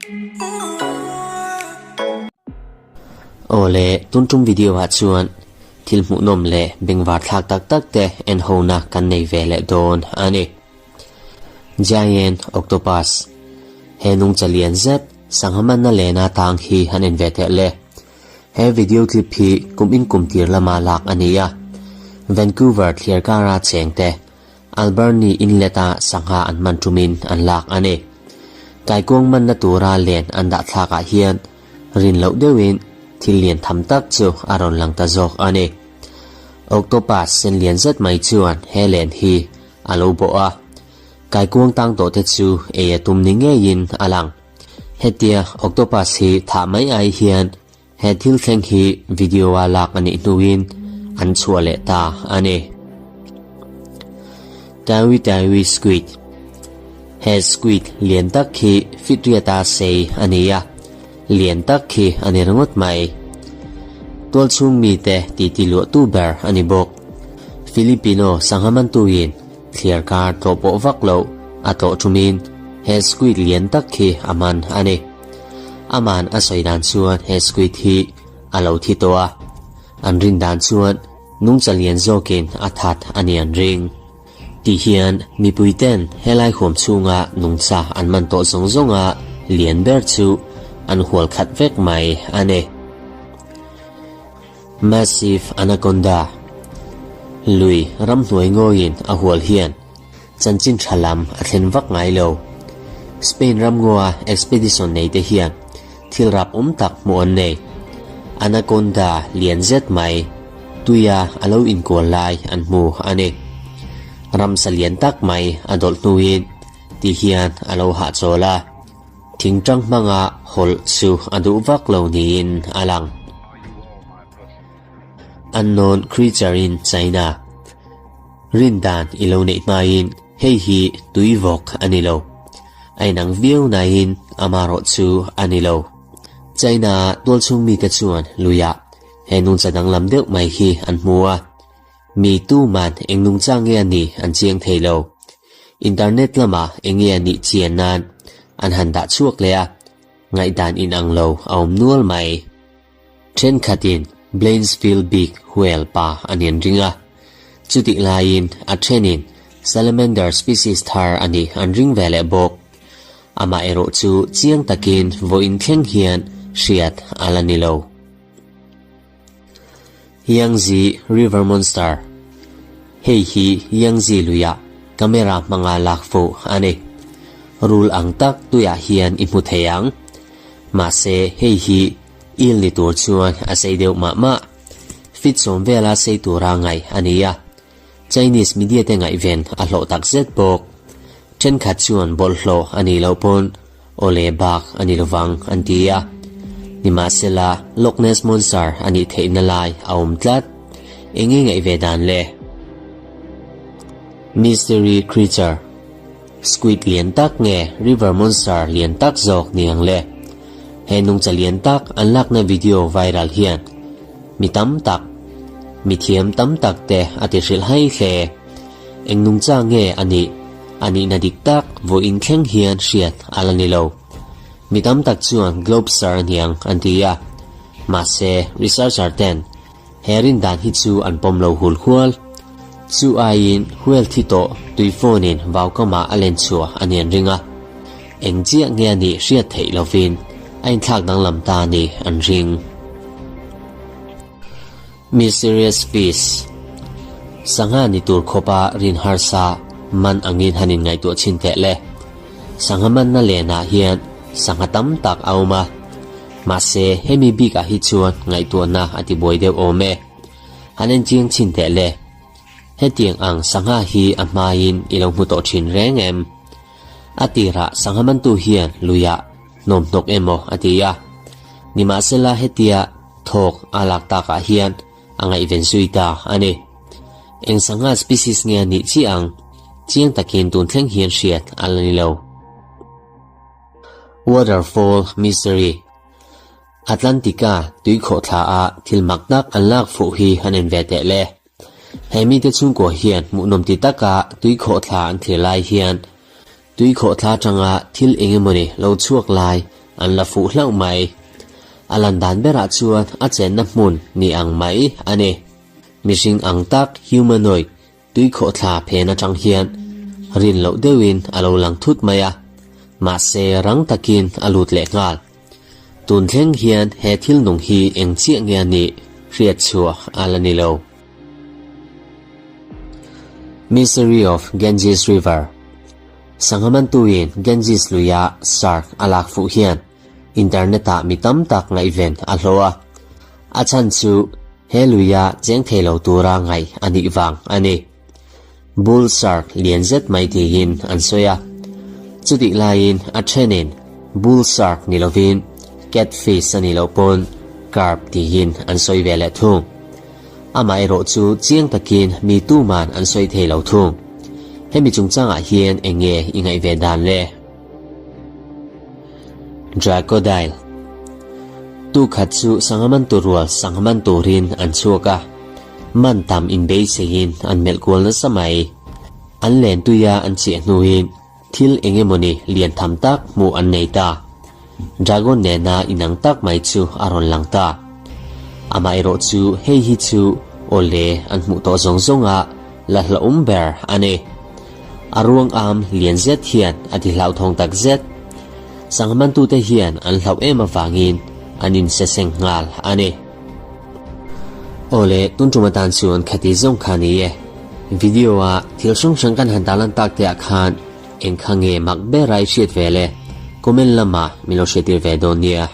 Aw le, tun tum video ah chuan thil hmuhnawm leh bengvar thlak tak tak te en ho na kan nei ve leh dawn a ni. Giant Octopus, He nungcha lian zet sangha manna lena tang hi han en ve teh le. He video clip hi kum in kum tir lama lak a ni a, Vancouver thliar kara cheng te Alberni inlet-a sangha an man tumin an lak a ni. Kaikuang manna tura len an dah thlakah hian rin loh deuhin thil lian tham tak chu a rawn lang ta zawk a ni. Octopus sen lian zet mai chuan he len hi a lo bawh a, kaikuang tang tawh te chu ei a tum ni ngeiin a lang. Hetia octopus hi thah mai ai hian He thil thleng hi video-a lak a nih hnuin an chhuah leh ta a ni. Tawi Tawi Squid He squid lian tak khi feet riata sei a ni a, lian tak khi a ni ringawt mai. Tualchhung mite titi luahtu ber a ni bawk. Filipino sangha mantuin thliar kar tlawh pawh vak loh a tlawh thumin he squid lian tak khi a man a ni. Aman a sawi dan chuan he squid hi a lo thi tawh a, an rin dan chuan nungcha lian zawkin a that a ni an ring. Ti hian mipui ten helai huam chhunga nungcha an man tawh zawng zawnga lian ber chu an hual khat vek mai a ni. Massive Anaconda Lui ramhnuai ngawiin a hual hian Chanchin tha lam a thlen vak ngai lo. Spain ramngawa expedition nei te hian thil rap awm tak hmuh an nei. Anaconda lian zet mai tuia a lo inkual lai an hmu a ni. Ramsa lian tak mai a dawlh hnuin ti hian a lo hahchawl a, thingtang hmanga hawlh chu a duh vak lo niin a lang. Unknown creature in China. Rin dan i lo neih hmain hei hi tui vawk a ni lo. A inang viau nain amarawh chu a ni lo. China tualchhung mite chuan luiah he nungcha danglam deuh mai hi an hmu a. Mi tuman eng nungcha nge a nih an chiang thei lo. Internet lamah eng nge a nih chian nan an han dah chhuak leh a, ngaihdan inang lo a awm nual mai. Thenkhatin Blainsfield bik whale pa a nen ring a, chutih laiin a thenin salamander species thar a nih an ring ve leh bawk. Amaherawh chu chiang takin vawiin thleng hian hriat a la ni lo. Yangtze River Monster Hei hi Yangtze luiah camera hmanga lak fuh a ni. Rul ang tak tuiah hian i hmu thei ang. Mahse hei hi Il ni tur chuan a sei deuh mah mah. Fit sawm vela sei tura ngaih a ni a, Chinese media te ngaihven a hlawh tak zet bawk. Thenkhat chuan bawlhhlawh a nih loh pawn aw le bak a ni lovang an ti a. Nimahsela Loch Ness Monster a nih theihna lai a awm tlat. Eng nge ngaih ve dan le? Mystery Creature Squid lian tak nge River Monster lian tak zawk ni ang le? He nungcha lian tak an lakna video viral hian mi tam tak, mi thiam tam tak te a ti hrilh hai hle. Eng nungcha nge a nih? A nihna dik tak vawiin thleng hian hriat a la ni lo. Mi tam tak chuan Globster a niang an ti a, mahse researcher ten He rindan hi chu an pawm lo hul hual. Chu aiin huel thi tawh tui phone in vaukamah a len chhuah a ni an ring a. Eng chiah nge a nih hriat theih lovin a inthlak danglam ta a ni an ring. Mysterious Fish Sangha ni tur khawpa rin harsa man angin han in ngaihtuah chhin teh le. Sangha manna lenah hian sangha tam tak a awm a. Mahse, hemi bikah hi chuan ngaihtuahna a ti buai deuh awm e. Han en chiang chhin teh le. Hetiang ang sangha hi a hmaiin i lo hmu tawh thin reng em? A tirah sangha mantu hian luiah hnawm hnawk emaw a ti a. Nimahsela hetia thawk a lak takah hian a ngaihven zui ta a ni. Eng sangha species nge a nih chiah ang? Chiang takin tun thleng hian hriat a la ni lo. Waterfall Mystery Atlantica tuikhawhthla ah thil mak tak an lak fuh hi an en ve teh le. He mite chhungkua hian hmuhnawm ti taka tuikhawhthla an thlir lai hian tuikhawhthla atanga thil eng emawni lo chhuak lai an la fuh hlauh mai. A lan dan berah chuan a chenna hmun ni ang mai a ni. Mihring ang tak, humanoid, tui khawhthla phen atang hian rin loh deuhin a lo lang thut mai a, mahse rang takin a lut leh nghal. Tun thleng hian he thil nung hi eng chiah nge a nih hriat chhuah a la ni lo. Mystery of Ganges River Sangha mantuin Ganges luia shark a lak fuh hian internet-ah mi tam tak ngaihven a hlawh a, a chhan chu he luia cheng thei lo tura ngaih a nih vang a ni. Bull shark lian zet mai tiin an sawi a, chutih laiin a thenin bull shark ni lovin catfish a nih loh pawn carp tiin an sawi ve leh thung. Amaherawh chu chiang takin mi tuman an sawi thei lo thung. Hemi chungchangah hian eng nge i ngaih ve dan le? Dracodile Tu khat chu sangha man tur rual sangha man turin an chhuak a, man tam inbeiseiin an melh kual nasa mai. An len tuia an chiah hnuin thil eng emawni lian tham tak hmuh an nei ta. Dragon nena inang tak mai chu a rawn lang ta. Amaherawh chu hei hi chu awle an hmuh tawh zawng zawnga la hlauhawm ber a ni. A ruang am lian zet hian a ti hlauthawng tak zet. Sanghamantute hian an hlauh em avangin an inseseng nghal a ni. Awle, tun tum atan chuan khati zawng kha ni e. Video a thil hrang hrang kan han tarlan tak te ah khan eng kha nge mak ber a i hriat ve le? Comment lamah min lo hriattir ve dawn nia.